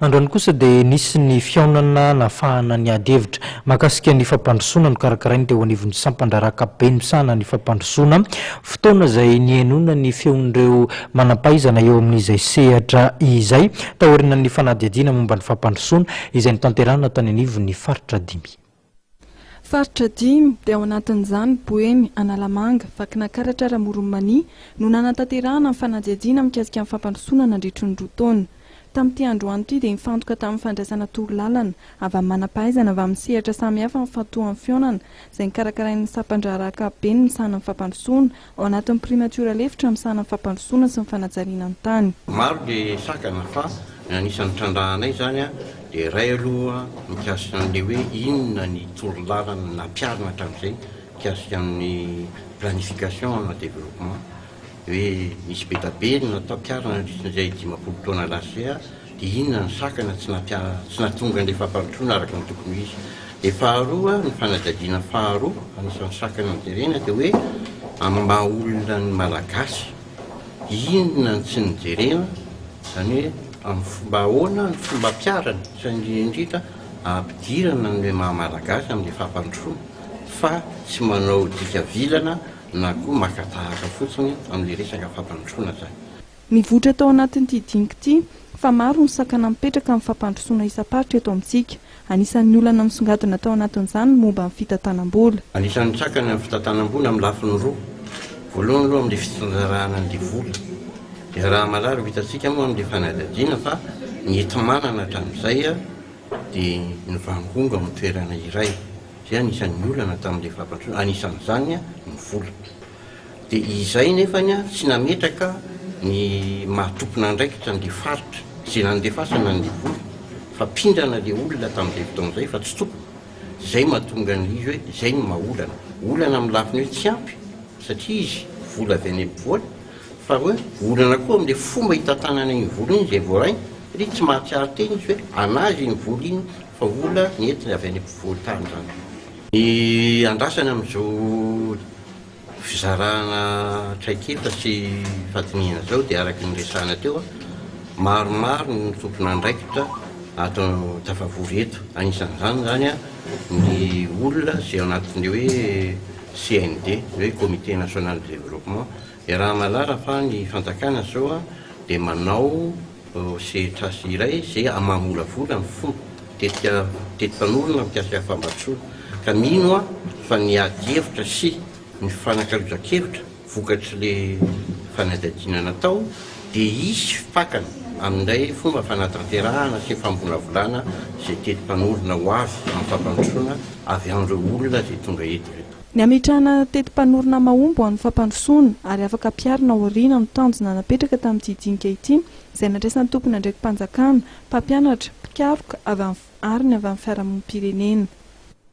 Androany kosa dia nisy ny fihaonana nahafahana niady hevitra mahakasika ny fampandrosoana nokarakarainy teo anivon'ny sampan-draharaha ankapobeny misahana ny fampandrosoana, fotoana izay nihainoana ny feon'ireo manampahaizana eo amin'izay sehatra izay taorian'ny fanadihadiana momba ny fampandrosoana izay notanterahina tany anivon'ny faritra dimy. Faritra dimy, dia ao anatin'izany Boeny, Analamanga, Vakinakaratra ary Amoron'i Mania no nanatanterahana ny fanadihadiana mikasika ny fampandrosoana nandritry ny roa taona. Tamin'ity androany ity dia nifantoka tamin'ny fandraisana torolalana avy amin'ny manam-pahaizana avy amin'ny sehatra samihafa ny fifantohan'ny fihaonana izay nokarakarain'ny sampan-draharaha ankapobeny misahana ny fampandrosoana ao anatin'ny primatiora lefitra misahana ny fampandrosoana sy ny fanajariana ny tany. Maro ny sakana fa ny anisan'ny trandrahanay izany dia iray aloha mikasika an'ilay hoe inona ny torolalana nampiharina hatramin'izay mikasika ny planification na développement hoe nisy be da be ny natao ampiharina nandritra izay 50 taona lasa izay dia inona ny sakana tsy tsy nahatonga an'ilay fampandrosoana araka ny tokony ho izy. Dia faharoa, ny fanadihadiana faharoa anisan'ny sakana nojerena dia hoe amin'ny maha olona ny Malagasy, inona no tsy nojerena, izany hoe amin'ny fomba ahoana ny fomba ampiharana, sy indrindra indrindra ampidirana ny hoe maha Malagasy amin'ilay fampandrosoana fa tsy manao dika vilana na koa maka tahaka fotsiny amin'ilay resaka fampandrosoana izany. Nivoitra tao anatin'ity dinika ity fa maro ny sakana mipetraka amin'ny fampandrosoana isam-paritra eto amintsika. Anisan'ny olana misongadina tao anatin'izany ny momba ny fitantanam-bola. Anisan'ny sakana ny fitantanam-bola amin'ny lafiny roa. Voalohany aloha amin'ilay fitsinjarana an'ilay vola. Dia raha malala ho hitantsika moa amin'ilay fanadihadiana fa ny enti-manana hatramin'izay dia nivangongo amin'ny toerana iray. Izay anisan'ny olana tamin'ilay fampandrosoana, anisan'izany ny vola. Dia izay nefany tsy nametraka ny maha tompon'andraikitra an'ilay faritra izay nandefasana an'ilay vola fa mpindrana ilay olona tamin'izay fotoana izay fa tsy tompony. Izay mahatonga an'ilay izy hoe izay no maha olana. Olana amin'ny lafiny hoe tsy ampy satria izy vola avy any ampovoany fa hoe olana koa amin'ilay fomba hitantanana iny vola iny izay voarainy satria tsy mahatsiaro tena izy hoe an'azy iny vola iny fa vola nentiny avy any ampovoan-tany izany. Ny andrasana amin'izao Fizarana traikefa sy fandinihana izao dia araka ny resahana teo, maromaro ny tompon'andraikitra ato tafavory eto, anisan'izany izany ny olona izay ao anatin'ny hoe CND, ny hoe Comité National de Développement. Iaraha-mahalala fa ny fanjakana izao dia manao sehatr'asa iray izay mamolavola ny fomba tetika teti-panorona mikasika ny fampandrosoana ka mino aho fa ny ady hevitra sy ny fifanakalozan-kevitra vokatr'ilay fanadihadiana natao dia hisy fakany amin'ilay fomba fanatanterahana sy famolavolana izay teti-panorona ho avy amin'ny fampandrosoana avy amin'ireo olona izay tonga eto ireto. Ny hametrahana teti-panorona mahomby ho an'ny fampandrosoana ary afaka ampiharina aoriana no tanjona napetraka tamin'ity dinika ity izay nandraisan'ny tompon'andraiki-panjakana, mpampianatra, mpikaroka avy amin'ny ary ny avy amin'ny fiarahamonim-pirenena.